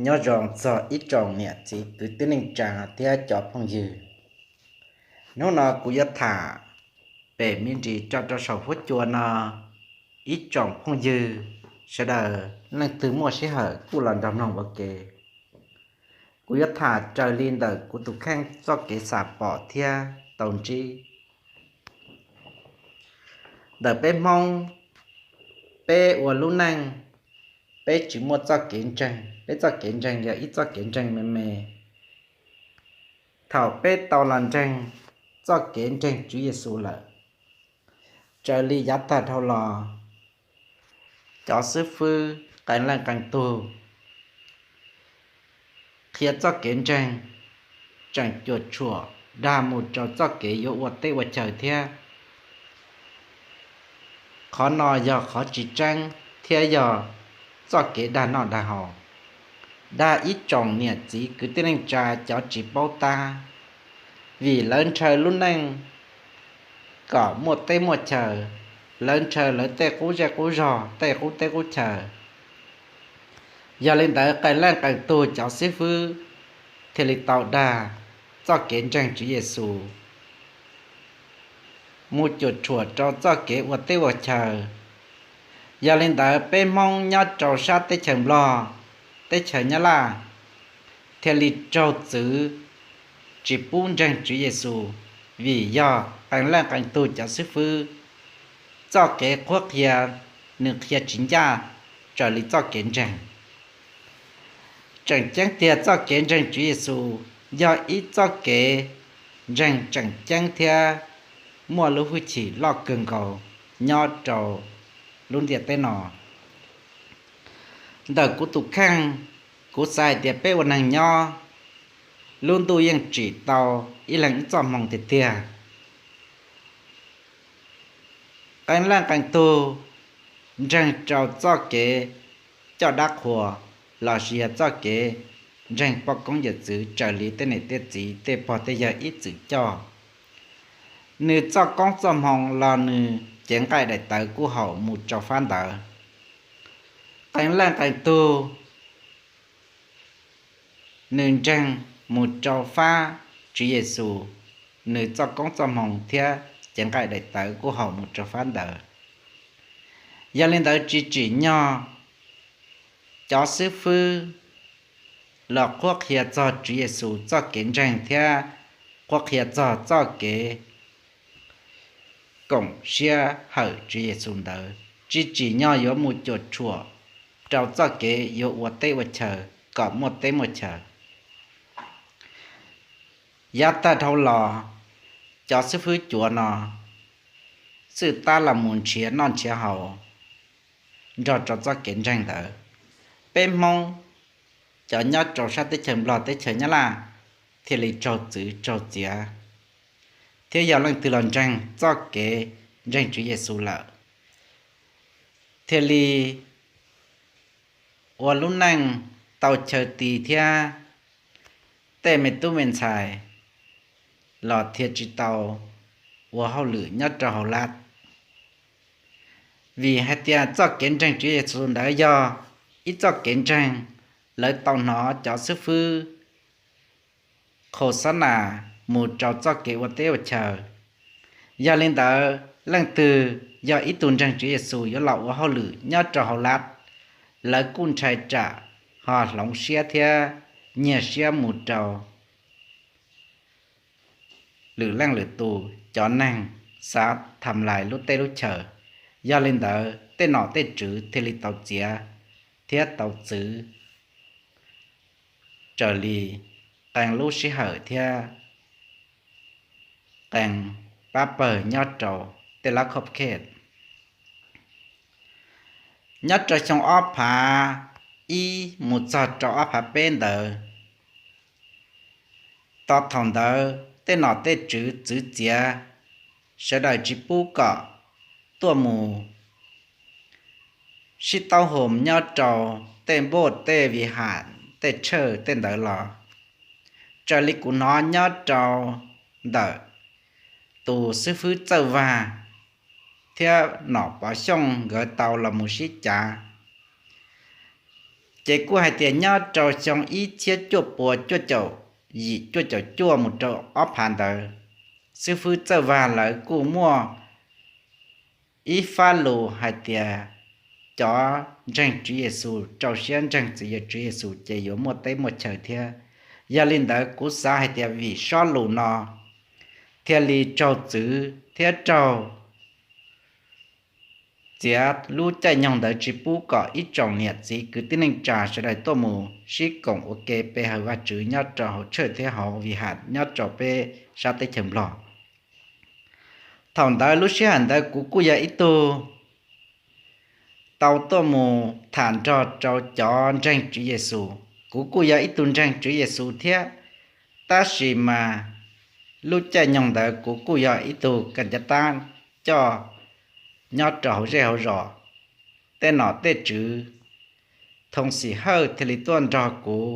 Nyob zoo txog ib tsoom niam txiv kwv tij neej tsa thiab cov phooj ywg. Hnub no kuv yuav tham pem me ntsis tso rau saum huab cua no. Ib tsoom phooj ywg sawv daws leej twg muaj sij hawm kuj los nrog mloog ua ke. Kuv yuav tham raws li ntawm kuv tus kheej txoj kev xam pom thiab tau ntsib. Ntawm peb Hmoob, peb ua lub neej, peb tsis muaj txoj kev ntseeg, peb txoj kev ntseeg yog ib txoj kev ntseeg me me. Thaum peb tau los ntseeg txoj kev ntseeg Tswv Yexus lawm, raws li yav tag dhau los, cov xib fwb qee leej qee tug qhia txoj kev ntseeg tseem cuam tshuam dag mus rau txoj kev yuav ua teb ua chaw thiab. Qhov no yog qhov tsis tseeb thiab yog txoj kev dag noj dag haus, dag ib tsoom niam txiv kwv tij neej tsa cov tsis paub tab, vim lawv ntshaw lub neej kom muaj teb muaj chaw, lawv ntshaw lawv tej qub zej qub zog, tej qub teb qub chaw. Yog li ntawd qee leej qee tug cov xib fwb thiaj li tau dag txoj kev ntseeg Tswv Yexus mus cuam tshuam rau txoj kev ua teb ua chaw. Yog li ntawd peb Hmoob nyob rau sab teb chaws Nplog, teb chaws Nyab Laj thiaj li raug txwv tsis pub ntseeg Tswv Yexus, vim yog qee leej qee tug cov xib fwb txoj kev qhuab qhia, nws qhia tsis ncaj raws li txoj kev ntseeg. Tseem ceeb tiag txoj kev ntseeg Tswv Yexus yog ib txoj kev ntseeg tseem ceeb thiab muaj lub hwj chim loj kawg nkaus nyob rau lub ntiaj teb no. Ntawm kuv tus kheej, kuv xav hais tias peb ua neeg nyob, lub ntuj yeej tsim tau ib leeg ib txoj hmoo tiag tiag. Qee leej qee tug ntseeg rau txoj kev coj dab qhuas lossis yog txoj kev ntseeg poj koob yawm txwv raws li tej niam tej txiv tej pog tej yawg ib txwm coj. Nws txoj koob txoj hmoo los nws cev nqaij daim tawv kuj haum mus rau fab ntawd. Qee leej qee tug nws ntseeg mus rau fab Tswv Yexus, nws txoj koob txoj hmoo thiab cev nqaij daim tawv kuj haum mus rau fab ntawd. Yog li ntawd tsis tsim nyog cov xib fwb los qhuab qhia txog Tswv Yexus txoj kev ntseeg thiab qhuab qhia txog txoj kev koom siab hawm Tswv Yexus ntawd, tsis tsim nyog yuav mus cuam tshuam rau txoj kev yuav ua teb ua chaw kom muaj teb muaj chaw. Yav tag dhau los, cov xib fwb cuav no xwb tab los mus nrhiav noj nrhiav haus nrog rau txoj kev ntseeg ntawd. Peb Hmoob cov nyob rau sab teb chaws Nplog teb chaws Nyab Laj thiaj li raug txwv raug txiav, thiab yog leej twg los ntseeg txoj kev ntseeg Tswv Yexus lawm, thiaj li ua lub neej tau chaw ti thiab tej me tub me ntxhais los thiaj tsis tau ua hauj lwm nyob rau hauv lab. Vim hais tias txoj kev ntseeg Tswv Yexus ntawd yog ib txoj kev ntseeg lawv tau hnov cov xib fwb qhau xab nas mus rau txoj kev ua teb ua chaw. Yog li ntawd leej twg yog ib tug ntseeg Tswv Yexus yuav los ua hauj lwm nyob rau hauv lab, lawv kuj ntshai tsam ho hloov siab thiab nyiag siab mus rau lwm leej lwm tus cov neeg xav tham lais lub teb lub chaw. Yog li ntawd tej nom tej tswv thiaj li tau txiav thiab tau txwv raws li qee lub sij hawm thiab qee pab pawg nyob rau tej lab khob khej. Nyob rau xyoo ob phav ib mus txog rau ob phav peb ntawd, tau thaum ntawd tej nom tej tswv txwv txiav, sawv daws tsis pub kom tuaj mus sib taub hom nyob rau tej npuj tej vi ham tej tshawj tej ntawd los. Raws li kuv hnov nyob rau ntawm tus xib fwb Txawj Vag thiab nom Pov Xyooj nkawd tau los mus sib cav, Ces kuj hais tias nyob rau xyoo ib txhiab cuaj puas cuaj caum yim cuaj caum cuaj mus rau ob phav ntawd, xib fwb Txawj Vag lawv kuj muaj ib fab lus hais tias cov ntseeg Tswv Yexus rau siab ntseeg txim yog Tswv Yexus ces yuav muaj teb muaj chaw thiab. Yog li ntawd kuv xav hais tias vim sob lus no thiaj li raug txwv thiab raug txiav lub caij nyoog ntawd tsis pub kom ib tsoom niam txiv kwv tij neej tsa sawv daws tuaj mus sib koom ua ke pe hawm Vajtswv nyob rau hauv tshawj thiab hauv vi ham nyob rau peb sab teb chaws Nplog. Thaum ntawd lub sij hawm ntawd kuv kuj yog ib tug tau tuaj mus tham nrog rau cov ntseeg Tswv Yexus. Kuv kuj yog ib tug ntseeg Tswv Yexus thiab, tab sis mas lub caij nyoog ntawd kuv kuj yog ib tug kas cav tab coj nyob rau hauv zej hauv zos, tej nom tej tswv Thoom Xim Hawj thiaj li tuaj nrog kuv,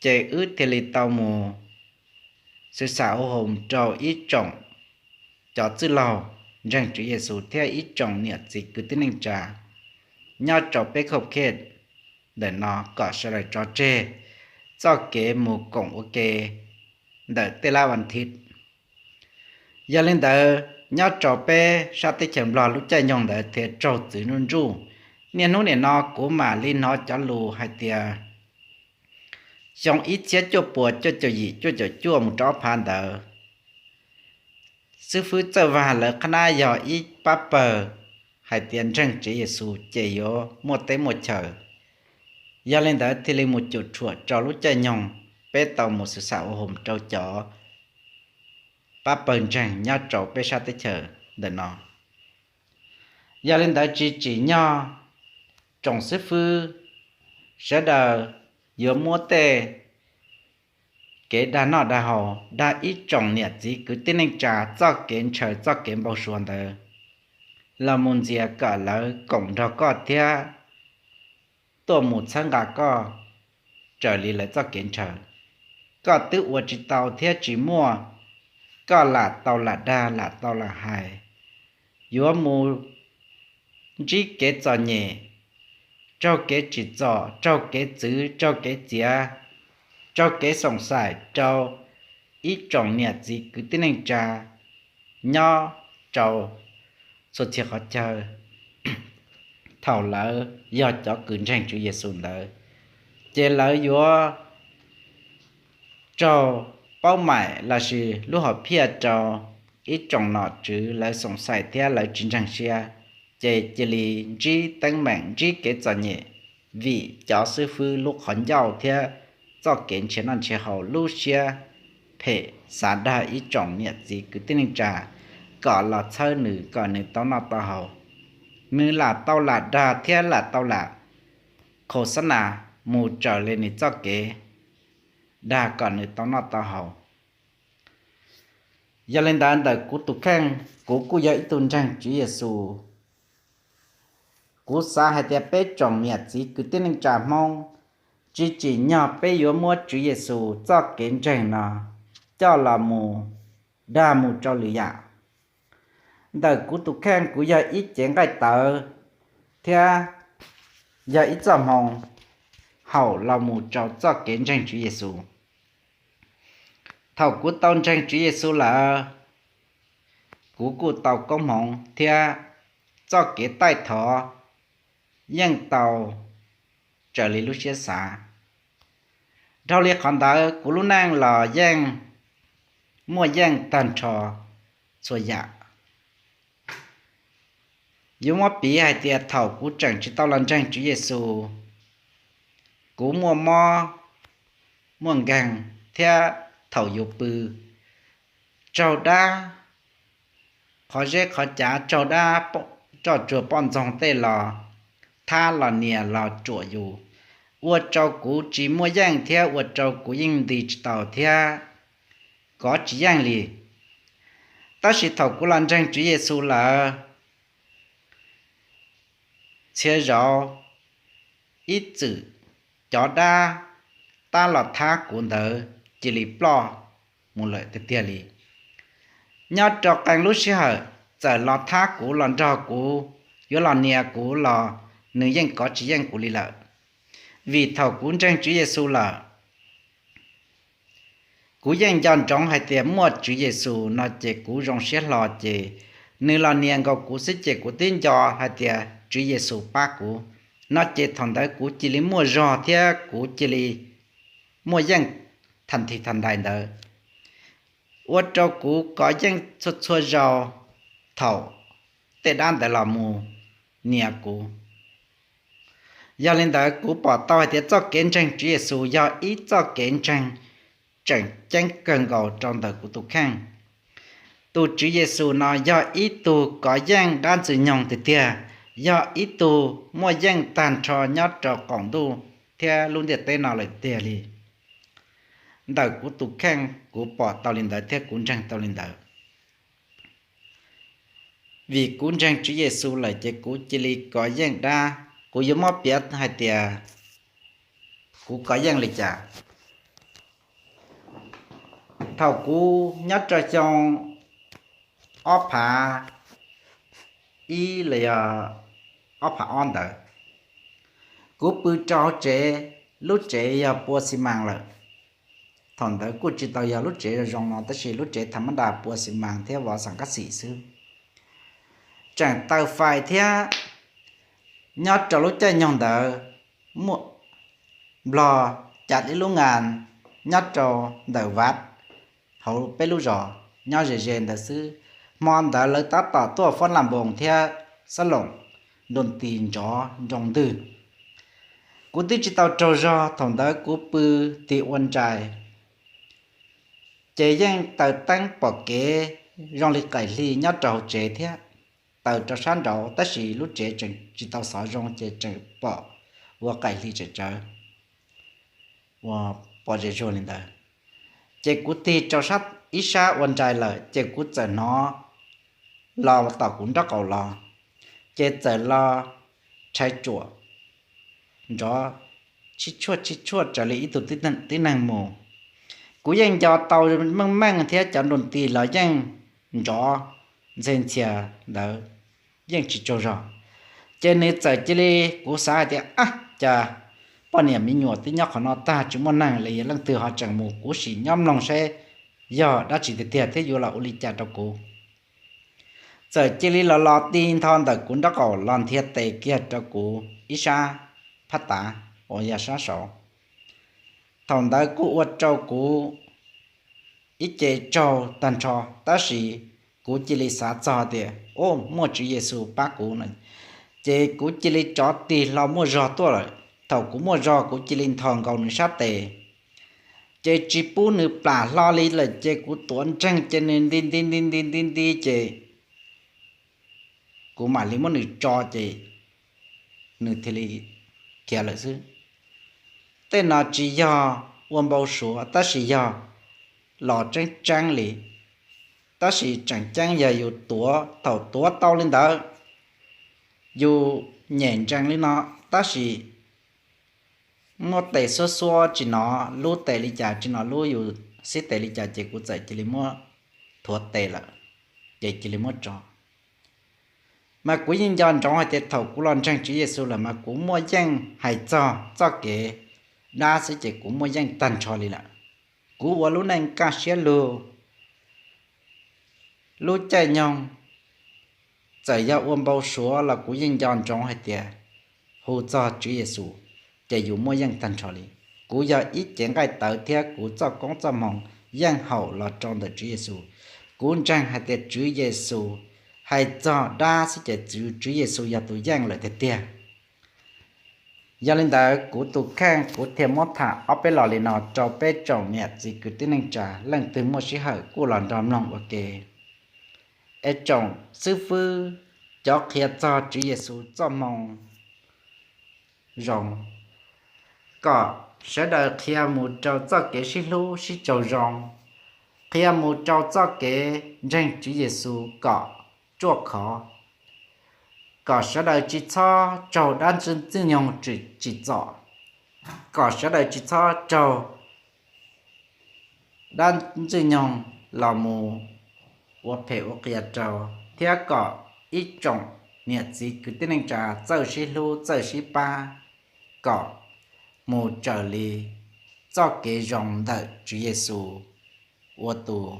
ces wb thiaj li tau mus xwv xam ua hom rau ib tsoom cov txwj laug ntseeg Tswv Yexus thiab ib tsoom niam txiv kwv tij neej tsa nyob rau peb khauj khej ntawm no kom sawv daws tso tseg txoj kev mus koom ua ke ntawm tej lab vas thiv. Yog li ntawd nyob rau peb sab teb chaws Nplog lub caij nyoog ntawd thiaj raug txwv nuj ntsuj. Niaj hnub nim no kuv mam li hnov cov lus hais tias xyoo ib txhiab cuaj puas cuaj caum yim cuaj caum cuaj mus rau ob phav ntawd, xib fwb Txawj Vag lawv qhab nab yog ib pab pawg hais tias ntseeg Tswv Yexus ces yuav muaj teb muaj chaw. Yog li ntawd thiaj li mus cuam tshuam rau lub caij nyoog peb tau mus xwv xam ua hom rau cov pab pawg ntseeg nyob rau peb sab teb chaws ntawm no. Yog li ntawd tsis tsim nyog tsoom xib fwb sawv daws yuav muab tej kev dag noj dag haus dag ib tsoom niam txiv kwv tij neej tsa txoj kev ntshaw txoj kev npau suav ntawd los mus ntxias kom lawv koom nrog koj thiab tuaj mus txhawb nqa koj raws li lawv txoj kev ntshaw. Koj twb ua tsis tau thiab tsis muaj, koj lam tau lam dag lam tau lam hais, yuav mus ntsib kev txom nyem, raug kev tsim txom, raug kev txwv, raug kev txiav, raug kev xoom xaim rau ib tsoom niam txiv kwv tij neej tsa nyob rau txhua txhia qhov chaw. Thaum lawv yog cov kws ntseeg Tswv Yexus ntawd, ces lawv yuav raug paub maim lossis lub hom phiaj rau ib tsoom nom tswv lawv xoom xaim thiab lawv tsis ntseeg siab, ces cia li ntsib teeb meem ntsib kev txom nyem vim cov xib fwb lub qhov ncauj thiab txoj kev nrhiav noj nrhiav haus lub siab phem xav dag ib tsoom niam txiv kwv tij neej tsa kom los txhawb nws kom nws tau noj tau haus. Nws lam tau lam dag thiab lam tau lam khos xab nas mus raws li nws txoj kev dag kom nws tau noj tau haus. Yog li ntawd ntawm kuv tus kheej, kuv kuj yog ib tug ntseeg Tswv Yexus. Kuv xav hais tias peb tsoom niam txiv kwv tij neej tsa Hmoob, tsis tsim nyog peb yuav muab Tswv Yexus txoj kev ntseeg no coj los mus dag mus rau lwm yam. Ntawm kuv tus kheej kuv yog ib cev nqaij tawv thiab yog ib txoj hmoo haum los mus rau txoj kev ntseeg Tswv Yexus. Thaum kuv tau ntseeg Tswv Yexus lawm, kuv kuj tau koob hmoov thiab txoj kev taij thov yeej tau raws li lub siab xav. Dhau li qhov ntawd kuv lub neej los yeej muaj yeej tag nrho txhua yam. Yuav muab piv hais tias thaum kuv tseem tsis tau los ntseeg Tswv Yexus, kuv muaj mob muaj nkeeg thiab thaum yus pw raug dab qhov zeb qhov cav raug dab roj tsuag poj ntxoog tej los thab los nias los tsuam yus, ua rau kuv tsis muaj yeej thiab ua rau kuv yeej nti tsis tau thiab kov tsis yeej li. Tab sis thaum kuv los ntseeg Tswv Yexus lawm, txhia zaus ib txwm cov dab tab los thab kuv ntawd cia li ploj mus lawm tiag tiag li. Nyob rau qee lub sij hawm txawm los thab kuv los nrog kuv yuav los nias kuv los nws yeej kov tsis yeej kuv li lawm. Vim thaum kuv ntseeg Tswv Yexus lawm, kuv yeej nco ntsoov hais tias muaj Tswv Yexus no ces kuv zoo siab hlo, ces nws los nias nkaus kuv xwb ces kuv twb nco hais tias Tswv Yexus pab kuv no, ces thaum ntawd kuv cia li muaj zog thiab kuv cia li muaj yeej thas nthi thas ntais ntawd, ua rau kuv kov yeej txhua txhua zaus thaum tej dab ntawd los mus nias kuv. Yog li ntawd kuv pom tau hais tias txoj kev ntseeg Tswv Yexus yog ib txoj kev ntseeg tseem ceeb kawg nkaus rau ntawm kuv tus kheej. Tus Tswv Yexus no yog ib tug kov yeej dab ntxwg nyoog tiag tiag, yog ib tug muaj yeej tag nrho nyob rau qaum ntuj thiab lub ntiaj teb no lawm tiag li. Ntawm kuv tus kheej kuv pom tau li ntawd thiab kuv ntseeg tau li ntawd. Vim kuv ntseeg Tswv Yexus lawm ces kuv cia li kov yeej dab. Kuv yuav muab piav hais tias kuv kov yeej li cas. Thaum kuv nyob rau xyoo ob phav ib los yog ob phav ob ntawd, kuv pw rau hauv tsev, lub tsev yog pua xi mas lawm. Thaum ntawd kuj tsis tau yog lub tsev zoo no tab sis lub tsev tham mab das pua xi mas thiab vov xam kab xim xwb, tseem taw fais thiab. Nyob rau lub caij nyoog ntawd muaj Nplog cav ib lub ngas nyob rau ntawm vaj hauv peb lub zos nyob ze ze ntawd xwb. Hmo ntawd lawv tab tom tuaj fob las npoos thiab xab loos nroo tis nrov nroo ntwg. Kuv twb tsis tau raug zog, thaum ntawd kuv pw tig ua nrais, ces yeej taws teeb pom kev zoo li qaim hli nyob rau hauv tsev thiab. Taws rau sab nraud tab sis lub tsev tseem tsis tau xov zoo ces tseem pom ua qaim hli tsawm tsawv ua pom ze zuag li ntawd. Ces kuv tig rau ib sab ua nrais lawm ces kuv txawm hnov los tom kuv nraub qaum los, ces txawm los rhais ruam nrov tsis tshuaj tsis tshuaj raws li ib tug tib neeg mus. Kuv yeej nco tau meej meej thiab cov nroo tis los yeej nrov ntxhe ntxhias ntawd yeej tsis tsaug zog. Ces nws txawm cia li, kuv xav hais tias ab, cas poj niam me nyuam twb nyob qhov no tag tsis muaj neeg li, leej twg ho tseem mus, kuv sim nyob mloog saib yog dab tsi tiag tiag thiab yuav los ua li cas rau kuv. Txawm cia li los los ti nto ntawm kuv nraub qaum los nthia tes kiag rau kuv ib sab phab tav uas yog sab saud. Thaum ntawd kuj ua rau kuv ib ce tsaug tag nrho, tab sis kuv cia li xav txog tias, o, muaj Tswv Yexus pab kuv no, ces kuv cia li rov tig hlo muaj zog tuaj lawm. Thaum kuv muaj zog kuv cia li nthos nkaus nws sab tes, ces tsis pub nws plam hlo li lawm ces kuv tuav nreeg ces nws nti nti nti nti nti nti ces kuv mam li muab nws tso ces nws thiaj li khiav lawm xwb. Tej no tsis yog ua npau suav tab sis yog los tseeb tseeb li. Tab sis tseem ceeb yog yus tuav, thaum tuav tau li ntawd, yus nyem ntsees li no, tab sis muab tes xuab xuab tsis hnov lub tes li cas, tsis hnov lub yus xib tes li cas ces kuv txawm cia li muab thuav tes lawm, ces cia li muab tso. Mas kuv yeej nco ntsoov hais tias thaum kuv los ntseeg Tswv Yexus lawm mas kuv muaj yeej hais txog txoj kev dab xwb ces kuv muaj yeej tag nrho li lawm. Kuv ua lub neej kaj siab lug, lub caij nyoog txawm yog ua npau suav los kuv yeej nco ntsoov hais tias hu txog Tswv Yexus ces yus muaj yeej tag nrho li. Kuv yog ib cev nqaij tawv thiab kuv txoj koob txoj hmoov yeej haum los rau ntawm Tswv Yexus. Kuv ntseeg hais tias Tswv Yexus hais txog dab xwb ces Tswv Yexus yog tus yeej lawm tiag tiag. Yog li ntawd kuv tus kheej kuv thiaj muab tham ob peb lo li no rau peb tsoom niam txiv kwv tij neej tsa, leej twg muaj sij hawm kuj los nrog mloog ua ke. Es tsoom xib fwb, cov qhia txog Tswv Yexus txoj moo zoo, kom sawv daws qhia mus rau txoj kev sib hlub sib tsaug zoo, qhia mus rau txoj kev ntseeg Tswv Yexus kom ruaj khov, kom sawv daws tsis txhob raug dab ntxwg nyoog tsim txom, kom sawv daws tsis txhob raug dab ntxwg nyoog los mus ua phem ua qias rau, thiab kom ib tsoom niam txiv kwv tij neej tsa txawj sib hlub txawj sib pab, kom mus raws li txoj kev zoo ntawm Tswv Yexus ua tus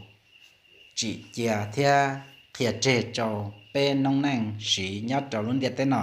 tsim cia thiab qhia tseg rau peb noob neej siv nyob rau lub ntiaj teb no.